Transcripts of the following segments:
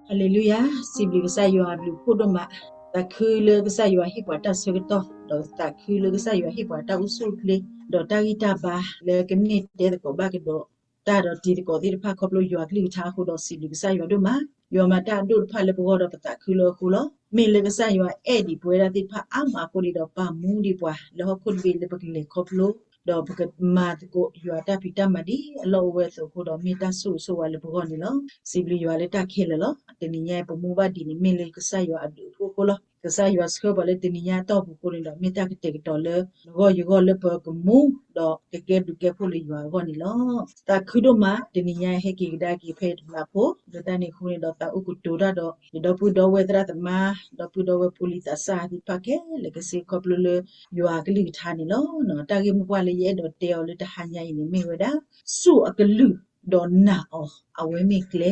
ဟါလ့လူယၤ, စံးဘျုးကစၢ်ယွၤအဘျုးအဖှိၣ်ဒိၣ်မး, သးခုလၢကစၢ်ယွၤဟ့ၣ်ပှၤတၢ်ဆၢကတီၢ်, ဒီးသးခုလၢကစၢ်ယွၤဟ့ၣ်ပှၤတၢ်အိၣ်ဆူၣ်အိၣ်ချ့, ဒီးတၢ်ဂံၢ်တၢ်ဘါလၢကန့ၢ်တဲသကိးဘၣ်ကဒီးတၢ်ဒီးတံၤသကိးသ့ၣ်တဖၣ်ခီဖျိယွၤအကလုၢ်ကထါအဃိဒီးစံးဘျုးကစၢ်ယွၤဒိၣ်မး, ယွၤမၤတၢ်အဒိၣ်တဖၣ်လၢပဂီၢ်ဒီးပသးခုလၢအဃိလီၤ. မ့ၢ်လၢကစၢ်ယွၤအဲၣ်ဒံးပဝဲဒၣ်သ့ၣ်တဖၣ်အါမးအဃိန့ၣ်ဒီး ပာ်မူဒံးပှၤလၢဟီၣ်ခိၣ်တဘ့ၣ်လၢပကလဲၤခီဖျိ ဒီးပကမၤသကိးယွၤတၢ်ဖံးတၢ်မၤဒ်အလီၢ်အိၣ်ဝဲအသိးအဃိဒီး မ့ၢ်တၢ်ဆိၣ်ဂ့ၤဆိၣ်ဝါလၢပဂီၢ်န့ၣ်လီၤ. စံးဘျုးယွၤလၢတၢ်ခဲလၢာ်လီၤ. တနံၤညါပမူဘၣ်ဒ်န့ၣ် မ့ၢ်လၢကစၢ်ယွၤအဘျုးအဖှိၣ်အဃိလီၤ. ကစၢ်ယွၤဆှၢပှၤလၢတနံၤညါအတီၢ်ပူၤအဃိန့ၣ်ဒီး မ့ၢ်တၢ်ကတဲာ်ကတီၤလၢနဂီၢ်ယဂီၢ်လၢပကမူ ဒီးကကဲဘျုးကဲဖှိၣ်လၢယွၤအဂီၢ်န့ၣ်လီၤ. သးခုဒိၣ်မး တနံၤညါဟဲက့ၤကဒါက့ၤဖဲယတဘျါဖိ လၢတၢ်န့ၣ်အဃိန့ၣ်ဒီး သးအိၣ်ကတိၤတၢ်ဒီး ယဒီပုၢ်ဒီဝဲၢ်သရၣ်သမါ ဒီပုၢ်ဒီဝဲၢ်ဖိလံၤသးစၢ်သ့ၣ်တဖၣ်ခဲလၢာ်ခဲဆ့ ခီဖျိလၢယွၤအကလုၢ်ကထါန့ၣ်လီၤ. တၢ်ဂ့ၢ်မိၢ်ပှၢ်လၢယအဲၣ်ဒိးတဲအီၤလၢတဟါညါအံၤန့ၣ် မ့ၢ်ဝဲဒၣ် စူၢ်အကလုၢ်ဒီးနာ်အီၤ အဝဲမ့ၢ်ကျဲ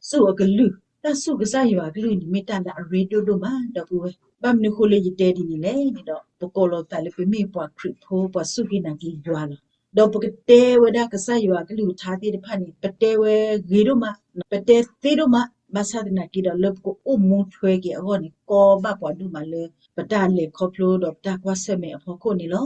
စူၢ်အကလုၢ်, တၢ်စူၢ်ကစၢ်ယွၤအကလုၢ်န့ၣ် မ့ၢ်တၢ်လၢအရ့ဒိၣ်ဒိၣ်မး ဒီပုၢ်ဝဲၢ်. ဘၣ်မနုၤအဃိလၢယတဲဒ်န့ၣ်လဲၣ်န့ၣ်ဒီး ပကိးလီၤပသးလၢပမ့ၢ်ပှၤခရံာ်ဖိ ပှၤစူၢ်က့ၤနာ်က့ၤယွၤလီၤ. ဒီးပကတဲဝဲဒၣ်ကစၢ်ယွၤအကလုၢ်ကထါသ့ၣ်တဖၣ်န့ၣ် ပတဲဝဲဂ့ၤဒိၣ်မး, ပတဲသ့ဒိၣ်မး, ဘၣ်ဆၣ်သနာ်က့ဒီး လၢပကအိၣ်မူထွဲက့ၤအဂီၢ်န့ၣ် ကီဘၣ်ပှၤဒိၣ်မးလၢ ပတၢ်လဲၤခီဖျိဒီးပတၢ်ကွၢ်ဆၢၣ်မဲာ်အဖီခိၣ်န့ၣ်လီၤ.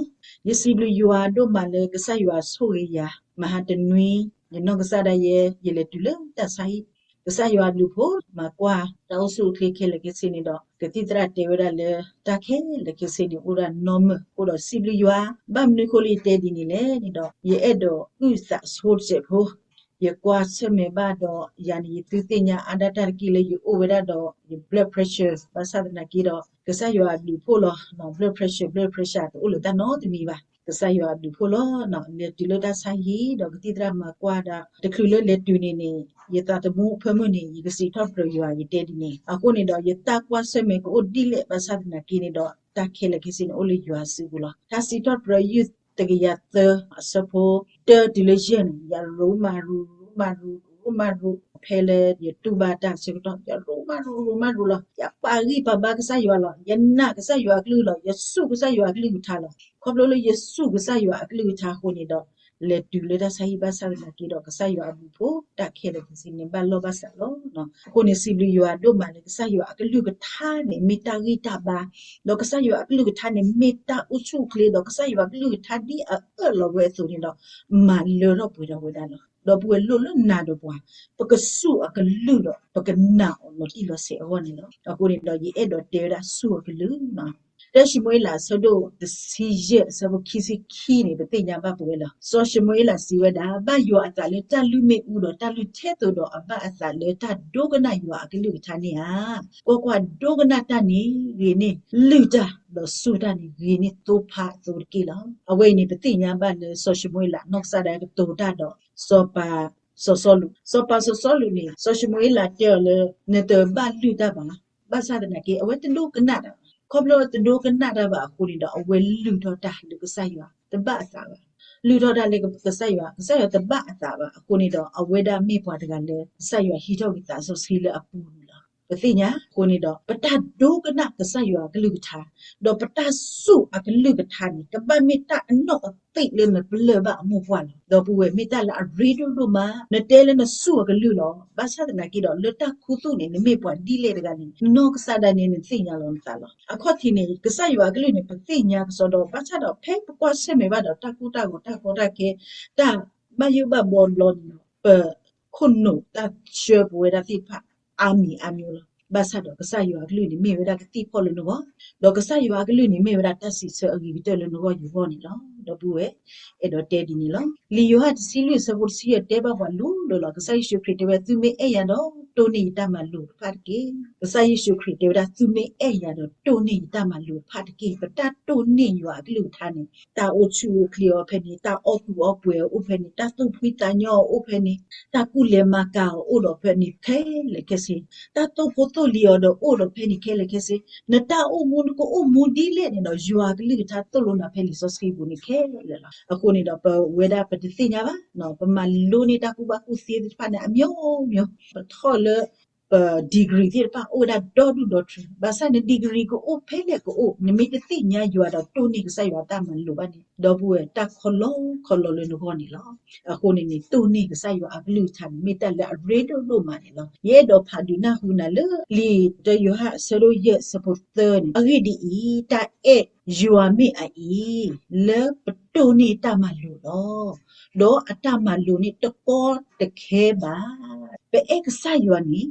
ယစံးဘျုးယွၤဒိၣ်မးလၢကစၢ်ယွၤဆိၣ်ဂ့ၤယၤ, မဟါတနွံ ယနီၢ်ကစၢ်ဒၣ်ယဲ ယလဲၤတုၤလၢတၢ်ဆါဟံၣ်, ကစၢ်ယွၤအဘျုးအဖှိၣ် မၤကွၢ်တၢ်အိၣ်ဆူၣ်အိၣ်ချ့ခဲလၢာ်ခဲဆ့န့ၣ်ဒီး ကသံၣ်သရၣ်တဲဝဲဒၣ်လၢ တၢ်ခဲလၢာ်ခဲဆ့န့ၣ် အိၣ်ဒၣ်နီၢ်မုာ်အဃိဒီး စံးဘျုးယွၤ, ဘၣ်မနုၤအဃိလၢယတဲဒ်န့ၣ်လဲၣ်န့ၣ်ဒီး ယအဲၣ်ဒိးအုၣ်သးဆိတစဲးဖိ ယကွၢ်ဆၢၣ်မဲာ်ဘၣ်ဒီး ယၤန့ၣ် ယသုသ့ၣ်ညါအါဒၣ်တၢ်တက့ၢ်လၢယအိၣ်ဝဲဒၣ်ဒီး ယ blood pressure ဘၣ်ဆၣ်သနာ်က့ဒီး ကစၢ်ယွၤအဘျုးအဖှိၣ်လီၤ, blood pressure blood pressure တအိၣ်လၢတၢ်နီတမံၤဘၣ်, ကစၢ်ယွၤအဘျုးအဖှိၣ်လီၤ. လဲၤတုၤလၢတၢ်ဆါဟံၣ်ဒီးကသံၣ်သရၣ်မၤကွၢ်ဒီး တချုးလၢလဲၤတုၤန့ၣ်န့ၣ် ယသးသမူအဖၢမုၢ်န့ၣ် ယကစံးထီၣ်ပတြၢၤယွၤ ယတဲဒ်န့ၣ် အဃိန့ၣ်ဒီး ယတၢ်ကွၢ်ဆၢၣ်မဲာ်ကအိၣ်ဒ်လဲၣ်ဘၣ်ဆၣ်သနာ်က့န့ၣ်ဒီး တၢ်ခဲလၢာ်ခဲဆ့န့ၣ်အိၣ်လၢယွၤစုပူၤလီၤ. ထါစံးထီၣ်ပတြၢၤ ယုၢ်တကယၤသၢ အဆၢဖိ တၢတုၤလၢယဲၢ်န့ၣ် ယရိမၤရူၤ ရိမၤရူၤ ရိမၤရူၤ ဖဲလၢယတူၢ်ဘၣ်တၢ်ဆၢကတီၢ် ယရိမၤရူၤ ရိမၤရူၤလီၤ. ယပာ်ဂံၢ်ပာ်ဘါကစၢ်ယွၤလီၤ. ယနာ်ကစၢ်ယွၤအကလုၢ်လီၤ. ယစူၢ်ကစၢ်ယွၤအကလုၢ်ကထါလီၤ. ခီဖျိလၢယစူၢ်ကစၢ်ယွၤအကလုၢ်ကထါအဃိန့ၣ်ဒီး လဲၤတုၤလၢတၢ်ဆါဟံၣ်ဘၣ်ဆၣ်သနာ်က့ဒီး ကစၢ်ယွၤအဘျုးအဖှိၣ် တၢ်ခဲလၢာ်ခဲဆ့န့ၣ် ဘၣ်လီၢ်ဘၣ်စးလီၤ. အဃိန့ၣ် စံးဘျုးယွၤဒိၣ်မးလၢကစၢ်ယွၤအကလုၢ်ကထါန့ၣ် မ့ၢ်တၢ်ဂံၢ်တၢ်ဘါ, ဒီးကစၢ်ယွၤအကလုၢ်ကထါန့ၣ် မ့ၢ်တၢ်အိၣ်ဆူၣ်အိၣ်ချ့, ဒီးကစၢ်ယွၤအကလုၢ်ကထါဒ်အအၢၣ်လီၤဝဲအသိးန့ၣ်ဒီး မၤလၢထီၣ်ပှဲၤထီၣ်ဝဲဒၣ်လီၤ. ဒီပုၢ်ဝဲၢ် လိၣ်လၢနၤဒီးပှၤ ပကစူၢ်အကလုၢ်ဒီး ပကနာ်အီၤလီၤတံၢ်လီၤဆဲးအဂီၢ်န့ၣ်လီၤ. အဃိန့ၣ်ဒီး ယအဲၣ်ဒိးတဲဝဲဒၣ်စူၢ်အကလုၢ် တၢၡမူၤအ့လး အဆၢဒိၣ်တဆံယဲၢ် အဆၢဖိခံဆံခံန့ၣ် ပသ့ၣ်ညါဘၣ်ပဝဲလီၤ. စီၤၡမူၤအ့လးစံးဝဲဒၣ် ဘၣ်ယွၤအသးလၢတၢ်လုၢ်မ့ၣ်အူဒီးတၢ်လုၢ်ထဲသိးဒီး အဘၣ်အသးလၢတၢ်ဒိကနၣ်ယွၤအကလုၢ်ကထါန့ၣ်ဧါ. ကွၢ်ကွၢ်, ဒိကနၣ်တၢ်န့ၣ်ဂ့ၤန့ၢ်လုၢ်တၢ်, ဒီးစူၢ်တၢ်န့ၣ်ဂ့ၤန့ၢ်သိဖါအသိတက့ၢ်လီၤ. အဝဲအံၤန့ၣ် ပသ့ၣ်ညါဘၣ်လၢစီၤၡမူၤအ့လး နီၢ်ကစၢ်ဒၣ်ကတိၤတၢ်ဒီး စီၤပၤစီၤစီလူး, စီၤပၤစီၤစီလူးန့ၣ် စီၤၡမူၤအ့လးတဲအီၤလၢ နတဘၣ်လုၢ်တၢ်ဘၣ်. ဘၣ်ဆၣ်သနာ်က့ အဝဲတဒိကနၣ်တၢ်ဘၣ်. ခီဖျိတဒိကနၣ်တၢ်ဘၣ်အဃိန့ၣ်ဒီး အဝဲလုၢ်ထီၣ်တၢ်လၢကစၢ်ယွၤတဘၣ်အသးဘၣ်. လုၢ်ထီၣ်တၢ်လၢကစၢ်ယွၤ, ကစၢ်ယွၤတဘၣ်အသးဘၣ်. အဃိန့ၣ်ဒီး အဝဲဒၣ်မ့ၢ်ပှၤတဂၤလၢ ကစၢ်ယွၤဟံးထီၣ်က့ၤသးစီဆှံလၢအပူၤန့ၣ်လီၤ. ပသ့ၣ်ညါအဃိန့ၣ်ဒီး ပတၢ်ဒိကနၣ်ကစၢ်ယွၤအကလုၢ်ကထါ, ဒီးပတၢ်စူၢ်အကလုၢ်ကထါန့ၣ် ကဘၣ်မ့ၢ်တၢ်အနီၢ်ကသံၣ်လၢနပလၢၢ်ဘၣ်အမိၢ်ပှၢ်လီၤ. ဒီပုၢ်ဝဲၢ် မ့ၢ်တၢ်လၢအရ့ဒိၣ်ဒိၣ်မး, နတဲလၢနစူၢ်အကလုၢ်လီၤ. ဘၣ်ဆၣ်သနာ်က့ဒီး လၢတၢ်ခူသူၣ်န့ၣ် နမ့ၢ်ပှၤဒ်လဲၣ်တဂၤန့ၣ် နနီၢ်ကစၢ်ဒၣ်နဲ နသ့ၣ်ညါလီၤနသးလီၤ. အခီၣ်ထံးန့ၣ် ကစၢ်ယွၤအကလုၢ်န့ၣ် ပသ့ၣ်ညါကစီဒီး ဘၣ်ဆၣ်ဒီးဖဲပကွၢ်ဆၢၣ်မဲာ်ဘၣ်ဒီး တၢ်ကိၢ်တၢ်ဂီၤ တၢ်ကီတၢ်ခဲ တၢ်ဘၣ်ယိၣ်ဘၣ်ဘှီတဘျီန့ၣ်ဒီး ပခိၣ်နူာ်တၢ်ဆှၢပဝဲဒၣ်သ့ၣ်တဖၣ် အါမံၤအါမံၤလီၤ. ဘၣ်ဆၣ်ဒီးကစၢ်ယွၤအကလုၢ်န့ၣ် မ့ၢ်ဝဲဒၣ်ကသံၣ်ဖီၣ်လၢနဂီၢ်, ဒီးကစၢ်ယွၤအကလုၢ်န့ၣ် မ့ၢ်ဝဲဒၣ်တၢ်စံးဆၢအဂ့ၤကတၢၢ်လၢနဂီၢ်ယဂီၢ်န့ၣ်လီၤ. ဒီပုၢ်ဝဲၢ် အဲၣ်ဒိးတဲဒ်န့ၣ်လီၤ. လံာ်ယိၤဟၣ်တဆံလွံၢ်အဆၢဖိတဆံယဲၢ်တဲဘၣ်ပှၤလိၤလိၤလီၤ. ကစၢ်ယ့ၣ်ၡူးခရံာ်တဲဝဲဒၣ် သုမ့ၢ်အဲၣ်ယၤဒီး တိၢ်န့ၢ်ယတၢ်မၤလိာ်တဖၣ်တက့ၢ်. ကစၢ်ယ့ၣ်ၡူးခရံာ်တဲဝဲဒၣ် သုမ့ၢ်အဲၣ်ယၤဒီး တိၢ်န့ၢ်ယတၢ်မၤလိာ်တဖၣ်တက့ၢ်. ပတၢ်တိၢ်န့ၢ်ယွၤအကလုၢ်ကထါန့ၣ် တၢ်အိၣ်ဆူၣ်အိၣ်ချ့အီၤဖဲန့ၣ်, တၢ်အီၣ်ကူအီပှဲၤအီၤအိၣ်ဖဲန့ၣ်, တၢ်သူၣ်ဖှံသးညီအီၤအိၣ်ဖဲန့ၣ်, တၢ်ကူၣ်လဲၤမၤကၤအီၤအိၣ်ဒီးဖဲန့ၣ်ခဲလၢာ်ခဲဆ့, တၢ်သိၣ်ဖိသိၣ်လံၤအီၤဒီးအိၣ်ဒီးဖဲန့ၣ်ခဲလၢာ်ခဲဆ့, နတၢ်အိၣ်မူနကအိၣ်မူဒ်လဲၣ်န့ၣ်ဒီး ယွၤအကလုၢ်ကထါသိၣ်လိနၤဖဲလံာ်စီဆှံပူၤန့ၣ်ခဲလၢာ်လီၤ. အဃိန့ၣ်ဒီး ပဝဲဒၣ်ပတသ့ၣ်ညါဘၣ်, ပမၤလိန့ၢ်တၢ်ကူၣ်ဘၣ်ကူၣ်သ့သ့ၣ်တဖၣ်န့ၣ် အမျိုးမျိုး, ပထီၣ်လၢ ပ degree သ့ၣ်တဖၣ်အိၣ်ဝဲဒၣ်ဒီဒူၣ်ဒီထၢ, ဘၣ်ဆၣ်န့ၣ် degree ကအိၣ်ဖဲလဲၣ်ကအိၣ်, နမ့ၢ်တသ့ၣ်ညါယွၤဒီးတိၢ်န့ၢ်ကစၢ်ယွၤအတၢ်မၤလိာ်ဘၣ်န့ၣ် ဒီပုၢ်ဝဲၢ် တၢ်ခီလီခီလီလၢနဂီၢ်န့ၣ်လီၤ. အဃိန့ၣ်န့ၣ် တိၢ်န့ၢ်ကစၢ်ယွၤအကလုၢ်ကထါန့ၣ် မ့ၢ်တၢ်လၢအရ့ဒိၣ်ဒိၣ်မးန့ၣ်လီၤ. ယအဲၣ်ဒိးဖးဒုးနၢ်ဟူနၤလၢ လံာ်တၢယိၤဟၣ်အဆၢဒိၣ်ယဲၢ်အဆၢဖိသၢန့ၣ်, အဂ့ၢ်ဒ်အံၤ, တၢ်အဲၣ်ယွၤမ့ၢ်အအံၤ, လၢပတိၢ်န့ၢ်တၢ်မၤလိာ်လီၤ. ဒီးအတၢ်မၤလိာ်န့ၣ်တကီတခဲဘၣ်. ပအဲၣ်ကစၢ်ယွၤန့ၣ်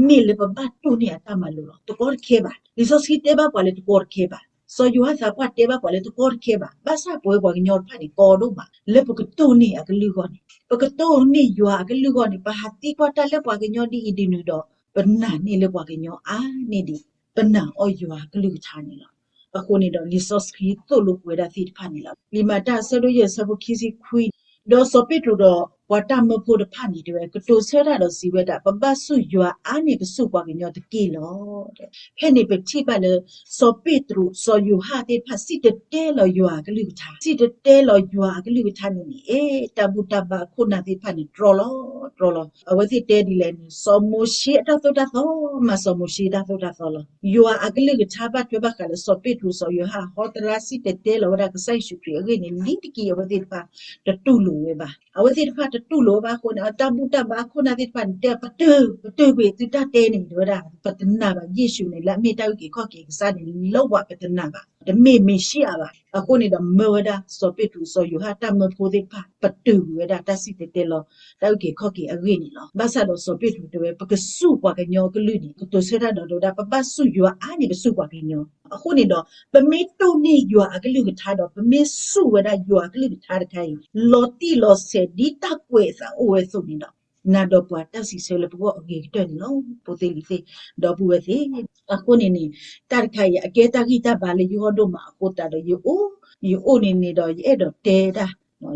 မ့ၢ်လၢပဘၣ်တိၢ်န့ၢ်အတၢ်မၤလိာ်လီၤ. တကီတခဲဘၣ်. လံာ်စီဆှံတဲဘၣ်ပှၤလၢတကီတခဲဘၣ်. စီၤယိၤဟၣ်သးပှၢ်တဲဘၣ်ပှၤလၢတကီတခဲဘၣ်. ဘၣ်ဆၣ်ပဝဲပှၤကညီတဖၣ်န့ၣ် ကီဒိၣ်မး လၢပကတိၢ်န့ၢ်အကလုၢ်အဂီၢ်န့ၣ်, ပကတိၢ်န့ၢ်ယွၤအကလုၢ်အဂီၢ်န့ၣ် ပဟးသံကွၢ်တၢ်လၢပှၤကညီဒ်အံၤဒ်နုၤဒီး ပနာ်န့ၢ်လၢပှၤကညီအါန့ၢ်ဒံး ပနာ်အီၤယွၤအကလုၢ်ကထါန့ၣ်လီၤ. အဃိန့ၣ်ဒီး လံာ်စီဆှံသိၣ်လိပဝဲဒၣ်သ့ၣ်တဖၣ်န့ၣ်လီၤ. လံာ်မၤတၢ်အဆၢဒိၣ်ယဲၢ်အဆၢဖိခံဆံခွံ, ဒီးစီၤပ့းတရူးဒီးပှၤတၢ်မၢဖိတဖၣ်န့ၣ်တဲဝဲ ကတိၤဆၢတၢ်ဒီးစံးဝဲဒၣ်, ပဘၣ်ဆူၣ်ယွၤအါန့ၢ်ပဆူၣ်ပှၤကညီတက့ၢ်လီၤ. ဖဲန့ၣ်ပထံၣ်ဘၣ်လၢ စီၤပ့းတရူး စီၤယိၤဟၣ်သ့ၣ်တဖၣ် စံၣ်တဲၤတဲလီၤယွၤအကလုၢ်ကထါ, စံၣ်တဲၤတဲလီၤယွၤအကလုၢ်ကထါန့ၣ်န့ၣ် အဲ တၢ်ဘူၣ်တၢ်ဘါအခိၣ်နၢ်သ့ၣ်တဖၣ်န့ၣ် တြီလီၤတြီလီၤ. အဝဲသ့ၣ်တဲဒ်လဲၣ်န့ၣ် စီၤမိၤၡ့အတၢ်သိၣ်တၢ်သီ မၤစီၤမိၤၡ့တၢ်သိၣ်တၢ်သီလီၤ. ယွၤအကလုၢ်ကထါဘၣ်ထွဲဘၣ်ဃးလၢစီၤပ့းတရူး စီၤယိၤဟၣ် ဟီတရါ စံၣ်တဲၤတဲလီၤဝဲဒၣ်ကစၢ်ယ့ၣ်ၡူးခရံာ်အဂ့ၢ်န့ၣ် လံတက့ၢ် အဝဲသ့ၣ်တဖၣ်တတူၢ်လိာ်ဝဲဘၣ်. အဝဲသ့ၣ်တဖၣ်တတူၢ်လိာ်ဝဲဘၣ်အဃိန့ၣ် အတၢ်ဘူၣ်တၢ်ဘါအခိၣ်နၢ်သ့ၣ်တဖၣ်န့ၣ် တဲ ပတုာ် ပတုာ်ကွံာ်သုတၢ်တဲန့ၣ် တဲဝဲဒၣ် ပတနာ်ဘၣ် ယ့ၣ်ၡူးန့ၣ် လၢအမ့ၢ်တၢ်အုၣ်က့ၤခီၣ်က့ၤကစၢ်န့ၣ် လၢပှၤပတနာ်ဘၣ်, တမ့ၢ်မ့ၤၡံအၤဘၣ်. အဃိန့ၣ်ဒီးမၢဝဲဒၣ် စီၤပ့းတရူး စီၤယိၤဟၣ် တၢ်မၢဖိသ့ၣ်တဖၣ် ပတုာ်ကွံာ်ဝဲဒၣ်တၢ်စံၣ်တဲၤတဲလီၤ တၢ်အုၣ်က့ၤခီၣ်က့ၤအဂ့ၢ်န့ၣ်လီၤ. ဘၣ်ဆၣ်ဒီးစီၤပ့းတရူးတဲဝဲ ပကဆူၣ်ပှၤကညီအကလုၢ်န့ၣ် ကတိၤဆၢတၢ်ဒီးတဲဝဲဒၣ် ပဘၣ်ဆူၣ်ယွၤအါန့ၢ်ပဆူၣ်ပှၤကညီ. အဃိန့ၣ်ဒီး ပမ့ၢ်တိၢ်န့ၢ်ယွၤအကလုၢ်ကထါဒီး ပမ့ၢ်ဆူၣ်ဝဲဒၣ်ယွၤအကလုၢ်ကထါတခါအံၤ လီၤတံၢ်လီၤဆဲးဒ်တၢ်ကွဲးအသးအိၣ်ဝဲအသိးန့ၣ်ဒီး နၤဒီးပှၤတၢ်စံးဆၢလၢပဂီၢ်အဂ့ၤကတၢၢ်န့ၣ်လီၤ. ဖိသ့ၣ်လံၤသ့ၣ်, ဒီပုၢ်ဝဲၢ်သ့ၣ်, အဃိန့ၣ်န့ၣ် တၢ်တခါအံၤ အကဲတၢ်ဂံၢ်တၢ်ဘါလၢယဂီၢ်ဒိၣ်မးအဃိသတးဒီး ယအိၣ် ယအိၣ်န့ၣ်န့ၣ်ဒီး ယအဲၣ်ဒိးတဲတၢ်,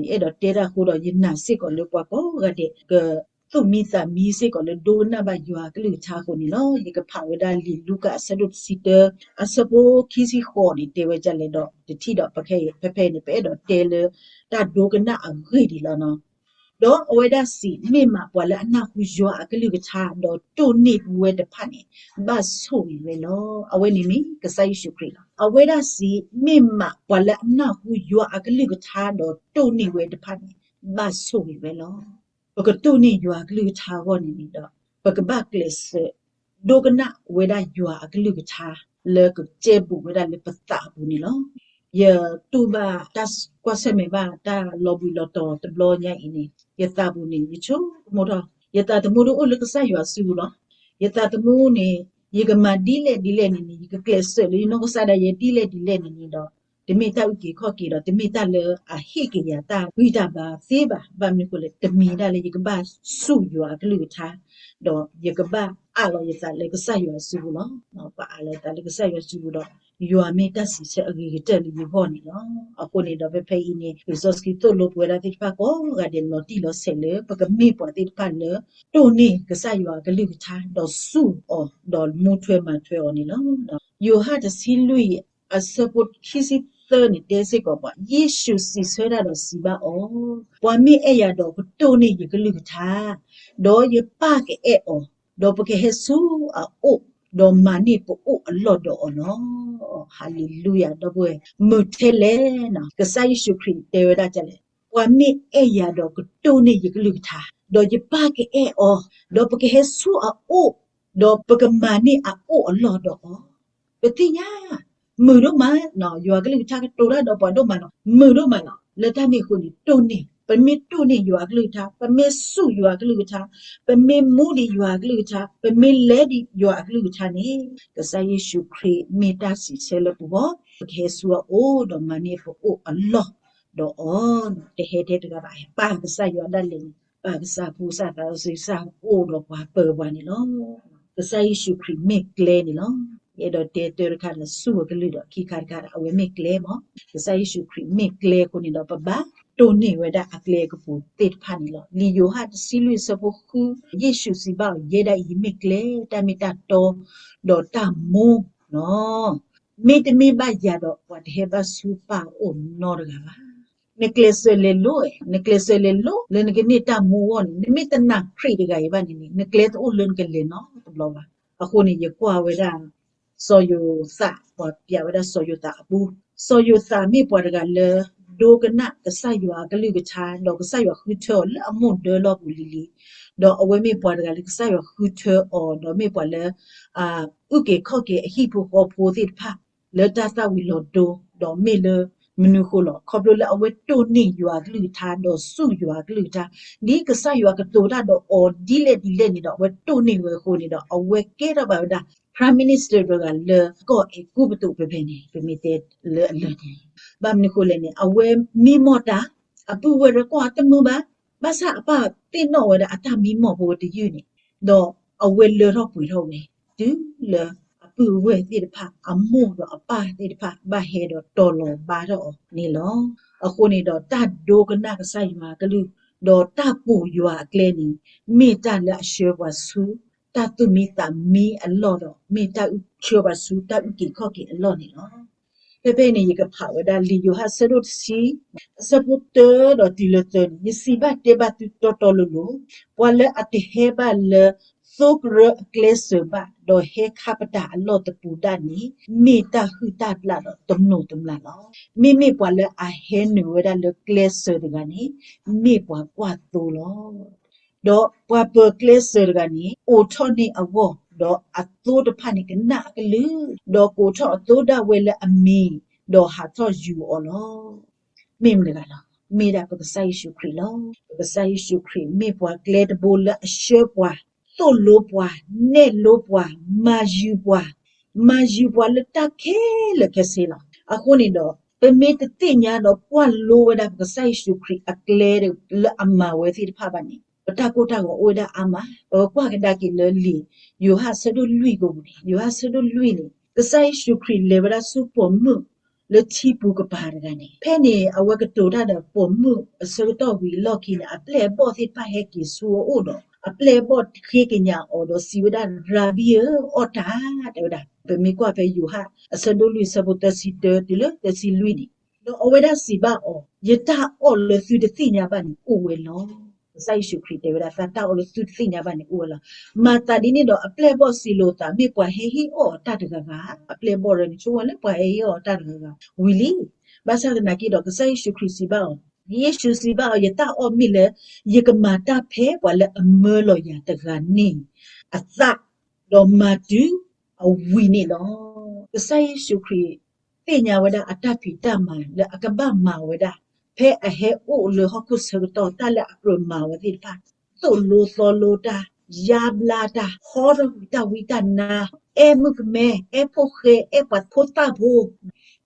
ယအဲၣ်ဒိးတဲတၢ်အဃိဒီး ယနာ်စ့ၢ်ကီးလၢပှၤကိးဂၤဒဲး ကသူၣ်မံသးမံစ့ၢ်ကီးလၢဒိကနၣ်ဘၣ်ယွၤအကလုၢ်ကထါအဃိန့ၣ်လီၤ. ယကဖးဝဲဒၣ်လံာ်လူၤကၣ်အဆၢဒိၣ်တဆံတၢ အဆၢဖိခံဆံဃိးန့ၣ် တဲဝဲဒ်လဲၣ်ဒီး တထံၣ်ဒီး ဖဲဖဲအံၤန့ၣ် ပအဲၣ်ဒိးတဲလၢ တၢ်ဒိကနၣ်အဂ့ၢ်ဒံးလီၤနီၤ. ဒီးအဝဲဒၣ်စံး, မ့ၢ်မးပှၤလၢအနၢ်ဟူယွၤအကလုၢ်ကထါ ဒီးတိၢ်န့ၢ်ဝဲတဖၣ်န့ၣ် ဘၣ်ဆိၣ်ဂ့ၤဝဲလီၤ. အဝဲန့ၣ်မ့ၢ်ကစၢ်ယ့ၣ်ၡူးခရံာ်လီၤ. အဝဲဒၣ်စံး, မ့ၢ်မးပှၤလၢအနၢ်ဟူယွၤအကလုၢ်ကထါ ဒီးတိၢ်န့ၢ်ဝဲတဖၣ်န့ၣ် ဘၣ်ဆိၣ်ဂ့ၤဝဲလီၤ. ပကတိၢ်န့ၢ်ယွၤအကလုၢ်ကထါအဂီၢ်န့ၣ်န့ၣ်ဒီး ပကဘၣ်ကျဲးစၢး ဒိကနၣ်ဝဲဒၣ်ယွၤအကလုၢ်ကထါ လၢကကဲဘူးဝဲဒၣ်လၢပသးအပူၤန့ၣ်လီၤ. ယတူၢ်ဘၣ်တၢ်ကွၢ်ဆၢၣ်မဲာ်ဘၣ်တၢ်လီၤဘှံးလီၤတီၤတဘျီညါအံၤန့ၣ် ယသးပူၤန့ၣ် ယဆိကမိၣ်ထီၣ် ယသးသမူတအိၣ်လၢကစၢ်ယွၤစုပူၤလီၤ. ယသးသမူန့ၣ် ယကမၤဒ်လဲၣ်ဒ်လဲၣ်န့ၣ်န့ၣ် ယကကျဲးစၢးလၢယနီၢ်ကစၢ်ဒၣ်ယဲဒ်လဲၣ်ဒ်လဲၣ်န့ၣ်န့ၣ်ဒီး တမ့ၢ်တၢ်အုၣ်က့ၤခီၣ်က့ၤဒီး တမ့ၢ်တၢ်လၢအဟ့ၣ်က့ၤယၤတၢ်ဂံၢ်တၢ်ဘါသ့ဘၣ်. ဘၣ်မနုၤအဃိလဲၣ် တမံၤဒၣ်လၢယကဘၣ်ဆူၣ်ယွၤအကလုၢ်ကထါ ဒီးယကဘၣ်အးလီၤယသးလၢကစၢ်ယွၤစုပူၤလီၤ. ပအးလီၤယသးလၢကစၢ်ယွၤစုပူၤဒီး ယွၤမ့ၢ်တၢ်စံးဆၢအဂ့ၤကတၢၢ်လၢယဂီၢ်န့ၣ်လီၤ. အဃိန့ၣ်ဒီး ဖဲဖဲအံၤန့ၣ် လံာ်စီဆှံသိၣ်လိပဝဲဒၣ်သ့ၣ်တဖၣ်ကိးဂၤဒဲး လီၤတံၢ်လီၤဆဲးလၢ ပကမ့ၢ်ပှၤသ့ၣ်တဖၣ်လၢ တိၢ်န့ၢ်ကစၢ်ယွၤအကလုၢ်ကထါ ဒီးဆူၣ်အီၤ ဒီးမူထွဲမၤထွဲအီၤန့ၣ်လီၤ. ယိၤဟၣ်တဆံလွံၢ် အဆၢဖိခံဆံသၢန့ၣ် တဲစ့ၢ်ကီးပှၤ, ယ့ၣ်ၡူးစံးဆၢတၢ်ဒီးစံးဘၣ်အီၤ, ပှၤမ့ၢ်အဲၣ်ယၤဒီးကတိၢ်န့ၢ်ယကလုၢ်ကထါ, ဒီးယပၢ်ကအဲၣ်အီၤ, ဒီးပကဟဲဆူအအိၣ်, ဒီးမၤန့ၢ်ပအိၣ်အလီၢ်ဒီးအီၤလီၤ. ဟၤလ့လူယၤ ဒီပုၢ်ဝဲၢ်, မုာ်ထဲလဲၣ်နီၤ, ကစၢ်ယ့ၣ်ၡူးခရံာ်တဲဝဲဒၣ်ဒ်လဲၣ်, ပှၤမ့ၢ်အဲၣ်ယၤဒီးကတိၢ်န့ၢ်ယကလုၢ်ကထါ, ဒီးယပၢ်ကအဲၣ်အီၤ, ဒီးပကဟဲဆူအအိၣ်, ဒီးပကမၤန့ၢ်အအိၣ်အလီၢ်ဒီးအီၤ. ပသ့ၣ်ညါ မုာ်ဒိၣ်မး, ယွၤကလုၢ်ကထါကတိၤတၢ်ဒီးပှၤဒိၣ်မးလီၤ, မုာ်ဒိၣ်မးလီၤ. လၢတၢ်န့ၣ်အဃိန့ၣ် တိၢ်န့ၢ်, ပမ့ၢ်တိၢ်န့ၢ်ယွၤအကလုၢ်ကထါ, ပမ့ၢ်ဆူၣ်ယွၤအကလုၢ်ကထါ, ပမ့ၢ်မူဒံးယွၤအကလုၢ်ကထါ, ပမ့ၢ်လဲၤဒံးယွၤအကလုၢ်ကထါန့ၣ်, ကစၢ်ယ့ၣ်ၡူးခရံာ်မ့ၢ်တၢ်စံးဆၢလၢပဂီၢ်, ပကဟဲဆူအအိၣ်ဒီးမၤန့ၢ်ပအိၣ်အလီၢ်ဒီးအီၤ, တဟဲထဲတဂၤဘၣ်, ပၢ်ကစၢ်ယွၤဒၣ်လဲာ်န့ၣ်, ပၢ်ကစၢ်ဖိစၢ်သးစီဆှံအိၣ်ဒီးပှၤပၢၤပှၤန့ၣ်လီၤ. ကစၢ်ယ့ၣ်ၡူးခရံာ်မ့ၢ်ကျဲန့ၣ်လီၤ. ယအဲၣ်ဒိးတဲတၢ်တခါဒီးဆူၣ်အကလုၢ်ဒီး ခံခါတခါဒီး အဝဲမ့ၢ်ကျဲမး, ကစၢ်ယ့ၣ်ၡူးခရံာ်မ့ၢ်ကျဲအဃိန့ၣ်ဒီး ပဘၣ်တိၢ်န့ၢ်ဝဲဒၣ်အကျဲအကပူၤသ့ၣ်တဖၣ်န့ၣ်လီၤ. လံာ်ယိၤဟၣ်တဆံလွံၢ်အဆၢဖိဃု, ယ့ၣ်ၡူးစံးဘၣ်အီၤ, ယဲဒၣ်အံၤမ့ၢ်ကျဲ, တၢ်မ့ၢ်တၢ်တီ, ဒီးတၢ်မူနီၤ. မ့တမ့ၢ်ဘၣ်ယၤဒီး ပှၤတဟဲဘၣ်ဆူပၢ်အအိၣ်နီတဂၤဘၣ်. နကျဲးစၢးလဲၤလိၤ, နကျဲးစၢးလဲၤလိၤလၢနကန့ၢ်တၢ်မူအဂီၢ်န့ၣ်, နမ့ၢ်တနာ်ခရံာ်တဂၤအံၤဘၣ်န့ၣ်န့ၣ် နကျဲတအိၣ်လၢနကလဲၤနီတဘျီဘၣ်. အဃိန့ၣ် ယကွၢ်ဝဲဒၣ် စီၤယိၤသး, ပှၤပျးဝဲဒၣ်စီၤယိၤသးအပူ, စီၤယိၤသးမ့ၢ်ပှၤတဂၤလၢ ဒိကနၣ်ကစၢ်ယွၤအကလုၢ်ကထါ, ဒီးကစၢ်ယွၤဃုထၢအီၤလၢအမိၢ်ဒၢလီၢ်ပူၤလံၤလံၤ, ဒီးအဝဲမ့ၢ်ပှၤတဂၤလၢကစၢ်ယွၤဃုထၢအီၤ, ဒီးမ့ၢ်ပှၤလၢ အုၣ်က့ၤခီၣ်က့ၤအဟံၣ်ဖိဃီဖိသ့ၣ်တဖၣ် လၢတၢ်သၣ်ဝံၤလီၤဒိ, ဒီးမ့ၢ်လၢမနုၤဃိလီၤ. ခီဖျိလၢအဝဲတိၢ်န့ၢ်ယွၤအကလုၢ်ကထါ ဒီးစူၢ်ယွၤအကလုၢ်ကထါ, ဒ်ကစၢ်ယွၤကတိၤတၢ်ဒီးအီၤဒ်လဲၣ်ဒ်လဲၣ်န့ၣ်ဒီး အဝဲတိၢ်န့ၢ်ဝဲအဃိန့ၣ်ဒီး အဝဲကဲထီၣ်ဘၣ်ဝဲဒၣ် Prime Minister တဂၤလၢကီၢ်အဲၤကူပတူးဖဲဖဲန့ၣ် ပမ့ၢ်တဲလၢအလၢာ်န့ၣ်, ဘၣ်မနုၤဃိလဲၣ်န့ၣ် အဝဲမံမီၢ်တၢ်, အပုၢ်ဝဲၢ်တကွၢ်တမုာ်ဘၣ်, ဘၣ်ဆၣ်အပၢ်သ့ၣ်နီၣ်ဝဲဒၣ်အတၢ်မံမီၢ်ဖိတယုၢ်န့ၣ်, ဒီးအဝဲလၢထီၣ်ပှဲၤထီၣ်ဝဲ တုၤလၢအပုၢ်အဝဲၢ်သ့ၣ်တဖၣ် အမိၢ်ဒီးအပၢ်သ့ၣ်တဖၣ် ဘၣ်ဟဲဒီးတီၤလီၤဘါထီၣ်အီၤန့ၣ်လီၤ. အဃိန့ၣ်ဒီး တၢ်ဒိကနၣ်ကစၢ်ယွၤအကလုၢ်, ဒီးတၢ်ပိာ်ယွၤအကျဲန့ၣ် မ့ၢ်တၢ်လၢအဆှၢပှၤဆူ တၢ်သူၣ်မံသးမံအလီၢ်ဒီး မ့ၢ်တၢ်အုၣ်ဆှၢပှၤဆူတၢ်အုၣ်က့ၤခီၣ်က့ၤအလီၢ်န့ၣ်လီၤ. ဖဲဖဲအံၤန့ၣ် ယကဖးဝဲဒၣ်လံာ်ယိၤဟၣ်အဆၢဒိၣ်တဆံ အဆၢဖိတၢဒီးတုၤလၢသၢန့ၣ်, ယစံးဘၣ်တဲဘၣ်သုတီတီလိၤလိၤ, ပှၤလၢအတဟဲဘၣ်လၢသိကရၢအကျဲစၢၤဘၣ်, ဒီးဟဲခါပတာ်အလီၢ်တပူၤဒၣ်န့ၣ် မ့ၢ်တၢ်ဟုၣ်တၢ်ဘျၣ်ဒီးတမျိးတမျာ်လီၤ. မ့မ့ၢ်ပှၤလၢအဟဲနုာ်ဝဲဒၣ်လၢကျဲစၢၤတဂၤန့ၣ် မ့ၢ်ပှၤကွၢ်သိလီၤ. ဒီးပှၤပၢၤကျဲစၢၤတဂၤန့ၣ် အိးထီၣ်န့ၢ်အဂီၢ်, ဒီးအသိတဖၣ်န့ၣ် ကနၣ်အကလုၢ်, ဒီးကိးထီၣ်အသိဒၣ်ဝဲလၢအမံၤ, ဒီးဟးထီၣ်ယူၤအီၤလီၤ. မ့ၢ်မတဂၤလီၤ, မ့ၢ်ဒၣ်ပကစၢ်ယ့ၣ်ၡူးခရံာ်လီၤ. ပကစၢ်ယ့ၣ်ၡူးခရံာ်မ့ၢ်ပှၤကျဲတဘိလၢအဆှၢပှၤ, သိၣ်လိပှၤ, နဲၣ်လိပှၤ, မၤယူၤပှၤ, မၤယူၤပှၤလၢတၢ်ခဲလၢာ်ခဲဆ့လီၤ. အဃိန့ၣ်ဒီး ပမ့ၢ်တသ့ၣ်ညါဒီးကွၢ်လိဝဲဒၣ်ပကစၢ်ယ့ၣ်ၡူးခရံာ်အကျဲလၢအမၤဝဲသ့ၣ်တဖၣ်ဘၣ်န့ၣ် ပတၢ်ကိၢ်တၢ်ဂီၤအိၣ်ဝဲဒၣ်အါမး. ပကကွၢ်ကဒါက့ၤလၢလံာ်ယိၤဟၣ်အဆၢဒိၣ်လွံၢ်အပူၤန့ၣ်, ယိၤဟၣ်အဆၢဒိၣ်လွံၢ်န့ၣ် ကစၢ်ယ့ၣ်ၡူးခရံာ်လဲၤဝဲဒၣ်ဆူပိာ်မုၣ်လၢထံပူၤကပၤတဂၤန့ၣ်, ဖဲန့ၣ် အဝဲကတိၤတၢ်ဒီးပိာ်မုၣ်အဆၢကတီၢ်ဝံၤအလီၢ်ခံန့ၣ် အပျဲၢ်အဘီၣ်သ့ၣ်တဖၣ်ဟဲက့ၤဆူအအိၣ်ဒီး အပျဲၢ်အဘီၣ်ဃ့ကညးအီၤဒီးစံးဝဲဒၣ်, ရၤဘံဧၢ, အီၣ်တၢ်, တဲဝဲဒၣ်. ပမ့ၢ်ကွၢ်ဖဲယိၤဟၣ်အဆၢဒိၣ်လွံၢ်အဆၢဖိသၢဆံတၢတုၤလၢသၢဆံလွံၢ်န့ၣ်, ဒီးအဝဲဒၣ်စံးဘၣ်အီၤ, ယတၢ်အီၣ်လၢသုတသ့ၣ်ညါဘၣ်န့ၣ်အိၣ်ဝဲလီၤ. ကစၢ်ယ့ၣ်ၡူးခရံာ်တဲဝဲဒၣ် သးတၢ်အီၣ်လၢသုတသ့ၣ်ညါဘၣ်န့ၣ်အိၣ်ဝဲလီၤ. မၤသးဒ်န့ၣ်ဒီး အပျဲၢ်အဘီၣ်စံးလိာ်သး မ့ၢ်ပှၤဟဲဟ့ၣ်အီၣ်အီၤတၢ်တဂၤဂၤ, အပျဲၢ်အဘီၣ်ရၢန့ၣ် ဆိကမိၣ်လၢပှၤဟဲဟ့ၣ်အီၣ်အီၤတၢ်တဂၤဂၤဝံၤလံ. ဘၣ်ဆၣ်သနာ်က့ဒီး ကစၢ်ယ့ၣ်ၡူးခရံာ်စံးဘၣ်အီၤ, ယ့ၣ်ၡူးစံးဘၣ်အီၤ, ယတၢ်အီၣ်မ့ၢ်လၢ ယကမၤတၢ်ဖဲပှၤလၢအမၢလီၤယၤတဂၤန့ၣ်အသး, ဒီးမၤတုၤအဝံၤန့ၣ်လီၤ. ကစၢ်ယ့ၣ်ၡူးခရံာ်သ့ၣ်ညါဝဲဒၣ်အတၢ်ဖံးတၢ်မၤလၢအကဘၣ်မၤဝဲဒၣ် ဖဲအဟဲအိၣ်လၢဟီၣ်ခိၣ်ဆၢကတီၢ် တၢ်လၢအကြၢးမၤဝဲသ့ၣ်တဖၣ်, သိၣ်လိသီလိတၢ်, ယါဘျါတၢ်, ဟီထီၣ်ကွံာ်တၢ်ဝံတၢ်နါ, အဲၣ်မုၣ်ကမဲ, အဲၣ်ဖိၣ်ဃဲ, အဲၣ်ပှၤဖိသၣ်ဖိ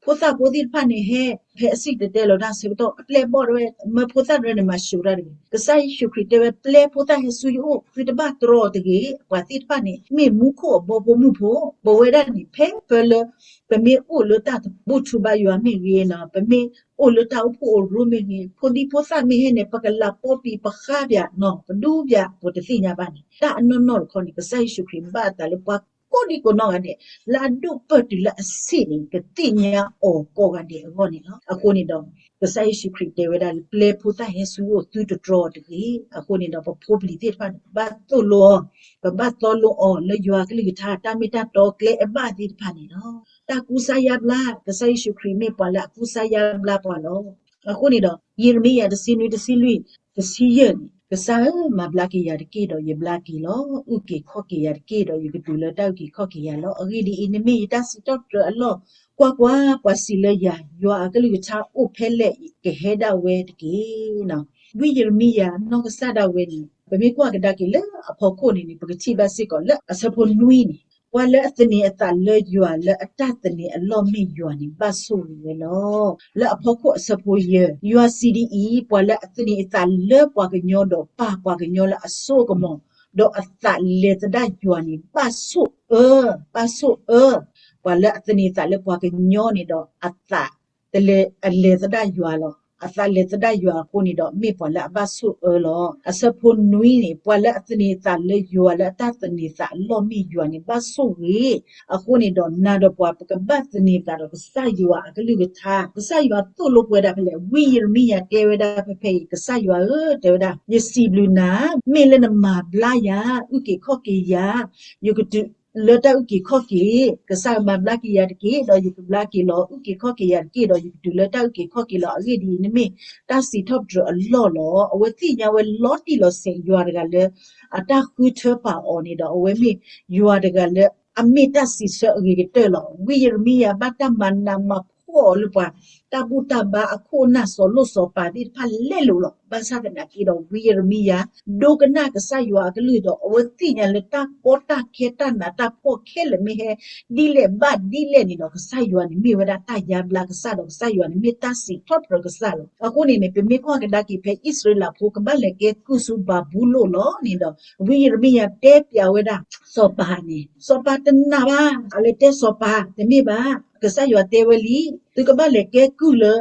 ဖိသၣ်ဖိသ့ၣ်တဖၣ်န့ၣ်ဟဲ, ဖဲအစံၣ်တဲၤတဲလီၤတၢ်ဆၢကတီၢ် အပျဲၢ်အဘီၣ်တဲဝဲ မၢဖိသၣ်တရၢန့ၣ် မၤၡိးတၢ်တဂ့ၤ. ကစၢ်ယ့ၣ်ၡူးခရံာ်တဲဝဲ ပျဲဖိသၣ်ဟဲဆူယအိၣ် သုတဘၣ်တြီအီၤတဂ့ၤ. ပှၤသ့ၣ်တဖၣ်န့ၣ် မ့ၢ်မူခိၣ်အဘီဖိမုၣ်ဖိ, ပဝဲဒၣ်န့ၣ် ဖဲပၢလၢ ပမ့ၢ်အိၣ်လၢတၢ်တဘူၣ်ထူဘါယွၤမ့ၢ်ဂ့ၤနီၤ, ပမ့ၢ်အိၣ်လၢတၢ်အိၣ်ဖှိၣ်အိၣ်ရိၣ်မ့ၢ်ဂ့ၤ, ဖိဒံဖိသၣ်မ့ၢ်ဟဲန့ၣ် ပကလးပီပံာ် ပဃါပၠးနီၤ, ပဒူပၠး ပတသ့ၣ်ညါဘၣ်န့ၣ် တၢ်အနီၢ်နီၢ်တခီန့ၣ် ကစၢ်ယ့ၣ်ၡူးခရံာ်ဘၣ်အသးလၢပှၤကိးဒံကိးနီၢ်ဂၤဒဲး လၢအဒိၣ်ပၢၢ်တုၤလၢအဆံးန့ၣ် ကသ့ၣ်ညါအီၤကိးဂၤဒဲးအဂီၢ်န့ၣ်လီၤ. အဃိန့ၣ်ဒီး ကစၢ်ယ့ၣ်ၡူးခရံာ်တဲဝဲဒၣ်လၢ ပျဲဖိသၣ်ဟဲဆူယအိၣ် သုတတြီအီၤတဂ့ၤ. အဃိန့ၣ်ဒီး ပဖိပလံၤသ့ၣ်တဖၣ်န့ၣ် ပဘၣ်သိၣ်လိအီၤ, ပဘၣ်သိၣ်လိအီၤလၢယွၤကလုၢ်ကထါ တၢ်မ့ၢ်တၢ်တီကျဲအဘၣ်သ့ၣ်တဖၣ်န့ၣ်လီၤ. တၢ်ကူစါယါဘျါ, ကစၢ်ယ့ၣ်ၡူးခရံာ်မ့ၢ်ပှၤလၢအကူစါယါဘျါပှၤလီၤ. အဃိန့ၣ်ဒီး ယံးရမံယၤတဆံနွံ တဆံလွံၢ် တဆံယဲၢ်န့ၣ်, ကစၢ်ဧၢ, မၤဘျါက့ၤယၤတက့ၢ်ဒီး ယဘျါက့ၤလီၤ. အုၣ်က့ၤခီၣ်က့ၤယၤတက့ၢ်ဒီး ယကတုၤလၢတၢ်အုၣ်က့ၤခီၣ်က့ၤယၤလီၤ. အဂ့ၢ်ဒ်အံၤ, နမ့ၢ်ယတၢ်စံးထီၣ်ပတြၢၤအလီၢ်, ကွၢ်ကွၢ်, ပှၤစံးလၢယၤ, ယွၤအကလုၢ်ကထါအိၣ်ဖဲလဲၣ် ကဟဲဒၣ်ဝဲတက့ၢ်. ဝံယံးရမံယၤနီၢ်ကစၢ်ဒၣ်ဝဲန့ၣ် ပမ့ၢ်ကွၢ်ကဒါက့ၤလၢအဖီခိၣ်န့ၣ်န့ၣ် ပကထံၣ်ဘၣ်စ့ၢ်ကီးလၢအဆၢဖိနွံန့ၣ်, ပှၤလၢအသန့ၤအသးလၢယွၤ လၢအတၢ်သန့ၤအလီၢ်မ့ၢ်ယွၤန့ၣ် ဘၣ်ဆိၣ်ဂ့ၤဝဲလီၤ. လၢအဖီခိၣ်အဆၢဖိယဲၢ်, ယွၤစံးဒ်အံၤ, ပှၤလၢအသန့ၤအသးလၢပှၤကညီဒီးပာ်ပှၤကညီလၢအစိအကမီၤ, ဒီးအသးလဲၤသဒၣ်ယွၤန့ၣ် ဘၣ်ဆိၣ်အၢ, ဘၣ်ဆိၣ်အၢ, ပှၤလၢအသန့ၤအသးလၢပှၤကညီန့ၣ်ဒီး အသးတလဲၤ အလဲၤသဒၣ်ယွၤလီၤ. အသးလဲၤသဒၣ်ယွၤအဃိန့ၣ်ဒီး မ့ၢ်ပှၤလၢအဘၣ်ဆိၣ်အၢလီၤ. အဆၢဖိနွံန့ၣ် ပှၤလၢအသန့ၤသးလၢယွၤလၢအတၢ်သန့ၤသးအလီၢ်မ့ၢ်ယွၤန့ၣ် ဘၣ်ဆိၣ်ဂ့ၤ. အဃိန့ၣ်ဒီး နၤဒီးပှၤ ပကဘၣ်သန့ၤသးဒီးကစၢ်ယွၤအကလုၢ်ကထါ, ကစၢ်ယွၤသိၣ်လိပှၤဒၣ်ဖဲလဲၣ်. ဝံယံးရမံယၤတဲဝဲဒၣ်ဖဲဖဲအံၤ ကစၢ်ယွၤဧၢ တဲဝဲဒၣ်, ယစံးဘျုးနၤ, မ့ၢ်လၢနမၤဘျါယၤ, အုၣ်က့ၤခီၣ်က့ၤယၤ, ယကတုၤလၢတၢ်အုၣ်က့ၤခီၣ်က့ၤ, ကစၢ်မၤဘျါက့ၤယၤတက့ၢ်, ဒီးယကဘျါက့ၤလီၤ, အုၣ်က့ၤခီၣ်က့ၤယၤတက့ၢ်, ဒီးယကတုၤလၢတၢ်အုၣ်က့ၤခီၣ်က့ၤလီၤ. အဂ့ၢ်ဒ်အံၤ, နမ့ၢ်တၢ်စံးထီၣ်ပတြၢၤအလီၢ်လီၤ. အဝဲသ့ၣ်ညါဝဲလီၤတံၢ်လီၤဆဲးယွၤတဂၤလၢ အတၢ်ဃုထၢပာ်အီၤန့ၣ်ဒီး အဝဲမ့ၢ်ယွၤတဂၤလၢ အမ့ၢ်တၢ်စံးဆၢအဂ့ၤကတၢၢ်လီၤ. ဝံယံးရမံယၤဘၣ်တၢ်မၤနးမၤဖှီၣ်အီၤလၢပှၤ တၢ်ဘူၣ်တၢ်ဘါအခိၣ်အနၢ် စီၤလိၣ်စီၤပၤသ့ၣ်တဖၣ်လဲၤလိာ်လီၤ. ဘၣ်ဆၣ်သနာ်က့ဒီး ဝံယံးရမံယၤ ဒိကနၣ်ကစၢ်ယွၤအကလုၢ်ဒီး အဝဲသ့ၣ်ညါလၢတၢ်ကီတၢ်ခဲတၢ်နးတၢ်ဖှီၣ်ခဲလၢာ်မ့ၢ်ဟဲဒ်လဲၣ်ဘၣ်ဒ်လဲၣ်န့ၣ်ဒီး ကစၢ်ယွၤန့ၣ်မ့ၢ်ဝဲဒၣ်တၢ်ယါဘျါကစၢ်ဒီး ကစၢ်ယွၤန့ၣ်မ့ၢ်တၢ်စံးထီၣ်ပတြၢၤကစၢ်လီၤ. အဃိန့ၣ်န့ၣ် ပမ့ၢ်ကွၢ်ကဒါက့ၤဖဲအံၣ်စရ့လးဖိကဘၣ်လဲၤကဲကုၢ်ဆူဘၤဘူလိၣ်လီၤန့ၣ်ဒီး ဝံယံးရမံယၤတဲပျးဝဲဒၣ် စီၤပၤန့ၣ် စီၤပၤတနာ်ဘၣ်, အလဲၤတဲစီၤပၤ တမ့ၢ်ဘၣ်, ကစၢ်ယွၤတဲဝဲလံ, သုကဘၣ်လဲၤကဲကုၢ်လၢ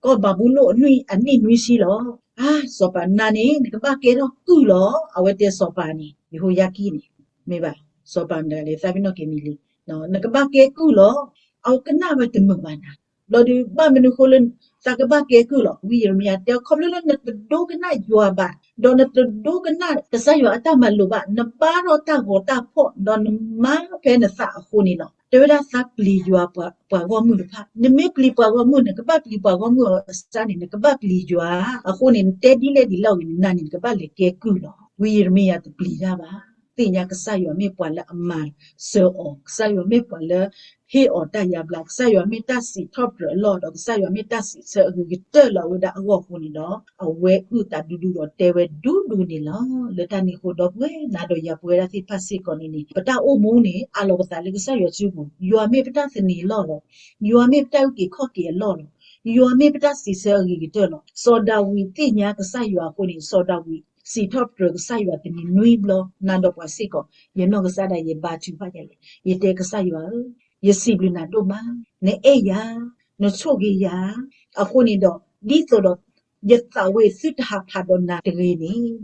ကီၢ်ဘၤဘူလိၣ်အနံၣ်နွံဆံလီၤ. အါ စီၤပၤနၤန့ၣ် နကဘၣ်ကဲထီၣ်ကုၢ်လီၤ. အဝဲတဲစီၤပၤန့ၣ် ယဟိယါကံန့ၣ် မ့ၢ်ဘၣ်, စီၤပၤမတၤလဲၣ် သးပ့ၤနီၣ်က့ၤမံၤလံ, နကဘၣ်ကဲကုၢ်လီၤ. အဝဲကနၣ်ဝဲတမုာ်ဘၣ်နၤ, ဘျီဒုးဘၣ်မနုၤဃိလၢ သးကဘၣ်ကဲကုၢ်လီၤ. ဝံယံးရမံယၤတဲ ခီဖျိလၢနတဒိကနၣ်ယွၤဘၣ်, ဒီးနတဒိကနၣ်ကစၢ်ယွၤအတၢ်မၤလိာ်ဘၣ်, နဘါထီၣ်တၢ်ဂီၤတၢ်ဖီၣ် ဒီးနမၤဖဲနသးအဃိန့ၣ်လီၤ. တဲဝဲဒၣ်သးပျံၤယွၤပှၤဂီၢ်မုၢ်တဖၣ်, နမ့ၢ်ပျံၤပှၤဂီၢ်မုၢ် နကဘၣ်ပျံၤပှၤဂီၢ်မုၢ်အစၢ်န့ၣ် နကဘၣ်ပျံၤယွၤ, အဃိန့ၣ် နတဲဒ်လဲၣ်ဒ်လဲၣ်ဂ့ၤန့ၣ် နၤန့ၣ် နကဘၣ်လဲၤကဲကုၢ်လီၤ. ဝံယံးရမံယၤတပျံၤတၢ်ဘၣ်, သ့ၣ်ညါကစၢ်ယွၤမ့ၢ်ပှၤလၢအမၤစၢၤအီၤ, ကစၢ်ယွၤမ့ၢ်ပှၤလၢ ဟ့ၣ်အီၤတၢ်ယါဘျါ, ကစၢ်ယွၤမ့ၢ်တၢ်စံးထီၣ်ပတြၢၤအလီၢ်ဒီး ကစၢ်ယွၤမ့ၢ်တၢ်စံးဆၢအဂ့ၤကတၢၢ်လၢအဝဲဒၣ်အဂီၢ်အဃိန့ၣ်ဒီး အဝဲအုၣ်သးဒူဒူဒီးတဲဝဲဒူဒူန့ၣ်လီၤ. လၢတၢ်န့ၣ်အဃိဒီပုၢ်ဝဲၢ် နၤဒီးယၤပဝဲဒၣ်သ့ၣ်တဖၣ်စ့ၢ်ကီးန့ၣ်န့ၣ် ပတၢ်အိၣ်မူန့ၣ် အးလီၤပသးလၢကစၢ်ယွၤစုပူၤ, ယွၤမ့ၢ်ပတၢ်သန့ၤအလီၢ်လီၤ. ယွၤမ့ၢ်ပတၢ်အုၣ်က့ၤခီၣ်က့ၤအလီၢ်လီၤ. ယွၤမ့ၢ်ပတၢ်စံးဆၢအဂ့ၤကတၢၢ်လီၤ. စီၤဒၤဝံးသ့ၣ်ညါကစၢ်ယွၤအဃိန့ၣ် စီၤဒၤဝံးစံးထီၣ်ပတြၢၤကစၢ်ယွၤတနံၤနွံဘျီ, နၤဒီးပှၤစ့ၢ်ကီး, ယနီၢ်ကစၢ်ဒၣ်ယဲ ဘါထုကဖၣ်ယၤလဲၣ်, ယတဲကစၢ်ယွၤဧၢ, ယစံးဘျုးနၤဒိၣ်မး, နအဲၣ်ယၤ, နဆိၣ်ဂ့ၤယၤ, အဃိန့ၣ်ဒီး ဒ်သိးဒီး ယသးဝဲအံၤသုတဟးဖးဒီးနၤတဂ့ၤန့ၣ်,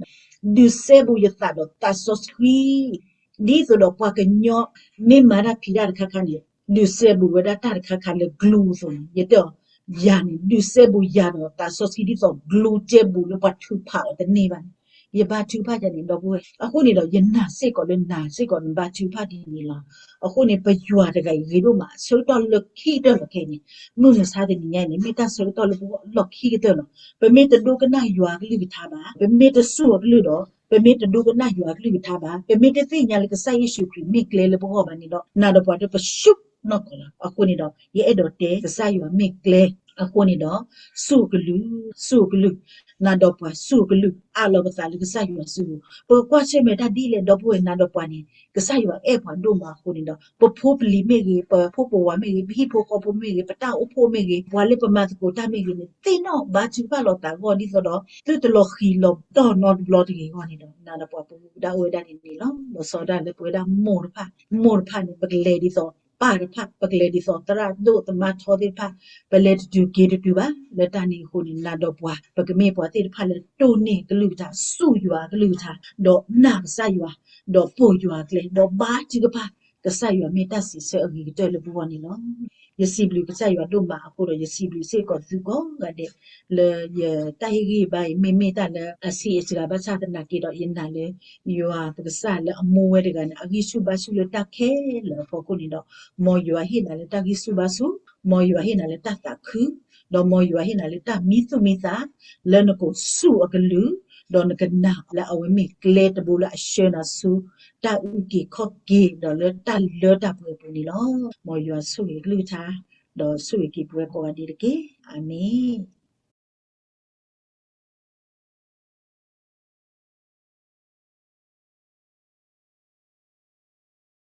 ဒုးစဲဘူးယသးဒီးသးစီဆှံ, ဒ်သိးဒီးပှၤကညီမ့ၢ်မၤတၢ်ဖံးတၢ်တခါခါန့ၣ် ဒုးစဲဘူးဝဲဒၣ်တၢ်တခါခါလၢ glue အသိးန့ၣ်, ယတဲအီၤ, ယၤန့ၣ် ဒုးစဲဘူးယၤဒီးသးစီဆှံဒ်သိး glue စဲဘူးလၢပှၤထုးဖးအီၤတန့ၢ်ဘၣ်န့ၣ်, ယဘါထုကဖၣ်ယၤန့ၣ် ဒီပုၢ်ဝဲၢ်, အဃိန့ၣ်ဒီး ယနာ်စ့ၢ်ကီးလၢနၤစ့ၢ်ကီးနဘါထုကဖၣ်ဒ်န့ၣ်လီၤ. အဃိန့ၣ် ပယွၤတဂၤအံၤဂ့ၤဒိၣ်မး ဆၢကတီၢ်လၢခံကတၢၢ်လီၤခဲအံၤန့ၣ်, မုၢ်မဆါတနံၤညါအံၤန့ၣ် မ့ၢ်တၢ်ဆၢကတီၢ်လၢပဂီၢ်လီၢ်ခံကတၢၢ်လီၤ. ပမ့ၢ်တဒိကနၣ်ယွၤအကလုၢ်ကထါဘၣ်, ပမ့ၢ်တစူၢ်အကလုၢ်ဒီး ပမ့ၢ်တဒိကနၣ်ယွၤအကလုၢ်ကထါဘၣ်, ပမ့ၢ်တသ့ၣ်ညါလၢကစၢ်ယ့ၣ်ၡူးခရံာ်မ့ၢ်ကျဲလၢပဂီၢ်ဘၣ်န့ၣ်ဒီး နၤဒီးပှၤတပၢၢ်ဆူၣ်နီၢ်ကီၢ်လီၤ. အဃိန့ၣ်ဒီး ယအဲၣ်ဒိးတဲကစၢ်ယွၤမ့ၢ်ကျဲ, အဃိန့ၣ်ဒီး စူၢ်ကလုၢ်, စူၢ်ကလုၢ်, နၤဒီးပှၤစူၢ်ကလုၢ် အးလီၤပသးလၢကစၢ်ယွၤစုပူၤ, ပကကွၢ်ဆၢၣ်မဲာ်တၢ်ဒ်လဲၣ် ဒီပုၢ်ဝဲၢ် နၤဒီးပှၤန့ၣ် ကစၢ်ယွၤအဲၣ်ပှၤဒိၣ်မးအဃိန့ၣ်ဒီး ပဖိပလံၤမ့ၢ်ဂ့ၤ, ပဖိပဝၤမ့ၢ်ဂ့ၤ, ပဟံၣ်ဖိဃီဖိမ့ၢ်ဂ့ၤ, ပတၢ်အိၣ်ဖှိၣ်မ့ၢ်ဂ့ၤ, ပှၤလၢပမၤသကိးတၢ်မ့ၢ်ဂ့ၤန့ၣ် သ့ၣ်နီၣ်ဘါထုကဖၣ်လိာ်သးအဂီၢ် ဒ်သိးဒီး သုတလီၤဃံၤလီၤတီၢ်နီတဘျီတဂ့ၤအဂီၢ်န့ၣ်ဒီး နၤဒီးပှၤပဂုၤပဒၣ်အိၣ်ဝဲဒၣ်န့ၣ်န့ၣ်လီၤ. လီၤဆီဒၣ်တၢ်လၢပဝဲဒၣ်မိၢ်တဖၣ်, မိၢ်တဖၣ်န့ၣ် ပကလဲၤဒ်သိး ပၢ်တဖၣ်, ပကလဲၤဒ်သိးသရၣ်ဒိၣ်သမါထီသ့ၣ်တဖၣ်, ပလဲၤတတုၤက့ၤတတုၤဘၣ်. လၢတၢ်န့ၣ်အဃိန့ၣ် နၤဒီးပှၤ ပကမ့ၢ်ပှၤသ့ၣ်တဖၣ်လၢတိၢ်န့ၢ်ကလုၢ်ကထါ, စူၢ်ယွၤအကလုၢ်ကထါ, ဒီးနာ်ကစၢ်ယွၤ, ဒီးပိာ်ယွၤအကျဲ, ဒီးဘါထုကဖၣ် ကစၢ်ယွၤမ့ၢ်တၢ်စံးဆၢအဂ့ၤကတၢၢ်လၢပဂီၢ်န့ၣ်လီၤ. ယစံးဘျုးကစၢ်ယွၤဒိၣ်မးအဃိဒီး ယစံးဘျုးစ့ၢ်ကီးသုကိးဂၤဒဲး လၢယတၢ်ဟ့ၣ်ဂံၢ်ဘါအံၤ မ့မ့ၢ်တၢ်လၢအဆံးအစှၤဘၣ်ဆၣ်သနာ်က့ဒီး ယနာ်လၢ ယွၤပကစၢ်လၢအမူဝဲတဂၤန့ၣ် အဂံၢ်ဆူၣ်ဘါဆူၣ်လၢတၢ်ခဲလၢာ်အဖီခိၣ်န့ၣ်ဒီး မ်ယွၤဟ့ၣ်နၤလၢတၢ်ဂံၢ်ဆူၣ်ဘါဆူၣ်, မ်ယွၤဟ့ၣ်နၤလၢတၢ်သးခု, ဒီးမ်ယွၤဟ့ၣ်နၤလၢတၢ်မံသူၣ်မံသး လၢနကအိၣ်ဆူၣ်အကလုၢ်, ဒီးနကနာ်လၢအဝဲမ့ၢ်ကျဲတဘိလၢအဆှၢနၤဆူ တၢ်အုၣ်က့ၤခီၣ်က့ၤ ဒီးလၢတၢ်လၢတၢ်ပှဲၤအပူၤန့ၣ်လီၤ. မ်ယွၤဆိၣ်ဂ့ၤကလုၢ်ကထါ ဒီးဆိၣ်ဂ့ၤက့ၤပဝဲကိးဂၤဒဲးတက့ၢ်. အၤမ့ၣ်.